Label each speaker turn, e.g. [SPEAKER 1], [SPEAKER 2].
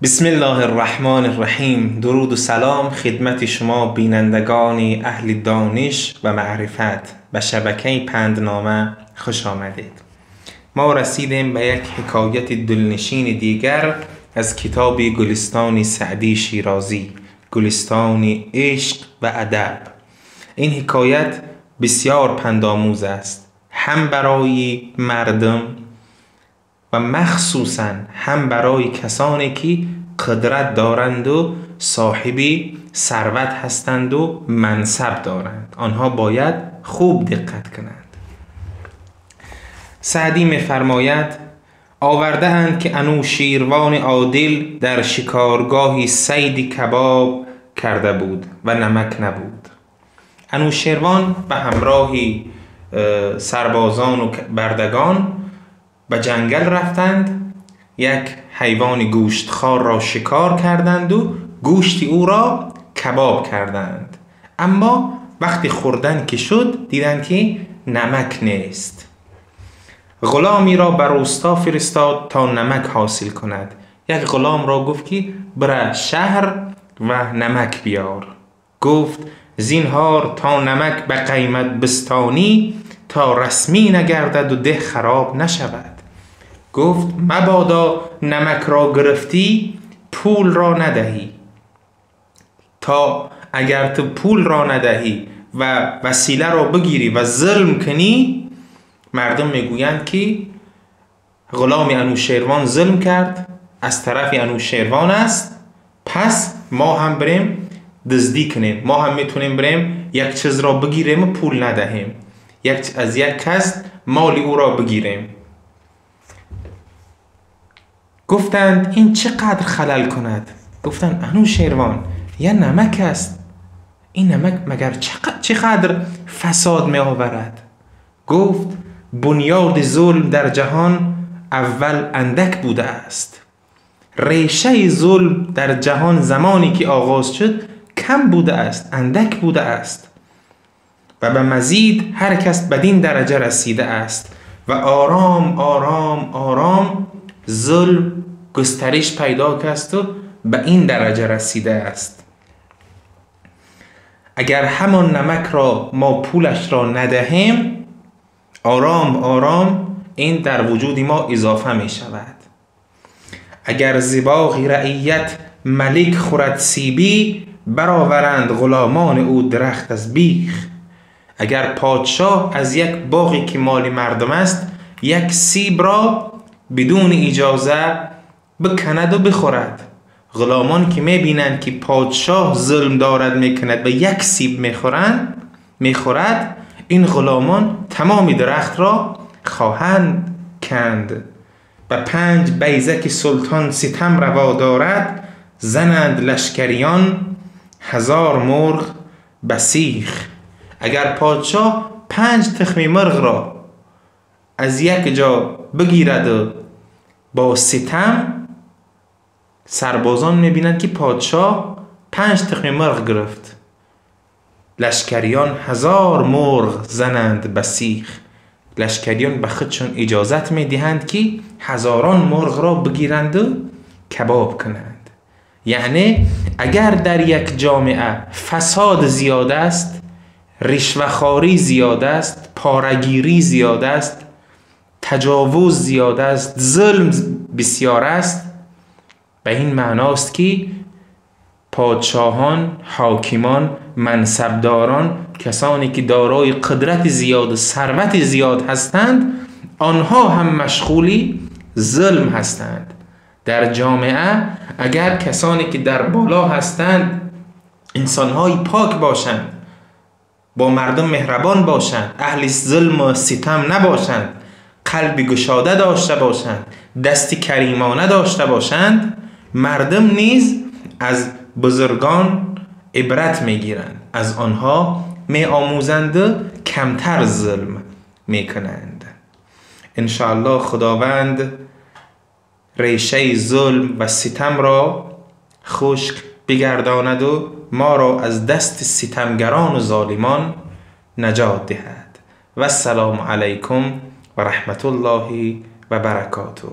[SPEAKER 1] بسم الله الرحمن الرحیم. درود و سلام خدمت شما بینندگان اهل دانش و معرفت، به شبکه پندنامه خوش آمدید. ما رسیدیم به یک حکایت دلنشین دیگر از کتاب گلستان سعدی شیرازی، گلستان عشق و ادب. این حکایت بسیار پندآموز است، هم برای مردم و مخصوصا هم برای کسانی که قدرت دارند و صاحب ثروت هستند و منصب دارند. آنها باید خوب دقت کنند. سعدی می‌فرماید: آورده اند که انوشیروان عادل در شکارگاهی صید کباب کرده بود و نمک نبود. انوشیروان به همراه سربازان و بردگان به جنگل رفتند، یک حیوان گوشتخوار را شکار کردند و گوشت او را کباب کردند. اما وقتی خوردن که شد دیدند که نمک نیست. غلامی را به روستا فرستاد تا نمک حاصل کند. یک غلام را گفت که بره شهر و نمک بیار. گفت: زینهار تا نمک به قیمت بستانی، تا رسمی نگردد و ده خراب نشود. گفت: مبادا نمک را گرفتی پول را ندهی. تا اگر تو پول را ندهی و وسیله را بگیری و ظلم کنی، مردم میگویند که غلام انوشیروان ظلم کرد، از طرف انوشیروان است، پس ما هم بریم دزدی کنیم، ما هم میتونیم بریم یک چیز را بگیریم و پول ندهیم، از یک کس مال او را بگیریم. گفتند این چقدر خلل کند؟ گفتند انوشیروان یه نمک است، این نمک مگر چقدر فساد می آورد؟ گفت: بنیاد ظلم در جهان اول اندک بوده است. ریشه ظلم در جهان زمانی که آغاز شد کم بوده است، اندک بوده است و به مزید هر کس بدین درجه رسیده است و آرام آرام آرام ظلم گسترش پیدا کرد و به این درجه رسیده است. اگر همان نمک را ما پولش را ندهیم، آرام آرام این در وجود ما اضافه می شود. اگر ز باغ رعیت ملک خورد سیبی، برآورند غلامان او درخت از بیخ. اگر پادشاه از یک باغی که مال مردم است یک سیب را بدون اجازه بکند و بخورد، غلامان که میبینند که پادشاه ظلم دارد میکند و یک سیب میخورد، این غلامان تمام درخت را خواهند کند. و 5 بیضه که سلطان ستم روا دارد، زنند لشکریان 1000 مرغ بسیخ. اگر پادشاه 5 تخم مرغ را از یک جا بگیرد و با ستم، سربازان میبینند که پادشاه 5 تخم مرغ گرفت، لشکریان 1000 مرغ زنند بسیخ. لشکریان به خودشون اجازت میدهند که هزاران مرغ را بگیرند و کباب کنند. یعنی اگر در یک جامعه فساد زیاد است، رشوه‌خواری زیاد است، پارگیری زیاد است، تجاوز زیاد است، ظلم بسیار است، به این معناست که پادشاهان، حاکمان، منصبداران، کسانی که دارای قدرت زیاد و ثروت زیاد هستند، آنها هم مشغول ظلم هستند. در جامعه اگر کسانی که در بالا هستند انسانهای پاک باشند، با مردم مهربان باشند، اهل ظلم و ستم نباشند، قلب گشاده داشته باشند، دست کریمانه داشته باشند، مردم نیز از بزرگان عبرت میگیرند، از آنها می آموزند و کمتر ظلم میکنند. انشاءالله خداوند ریشه ظلم و ستم را خشک بگرداند و ما را از دست ستمگران و ظالمان نجات دهد. و السلام علیکم و رحمت الله و برکاته.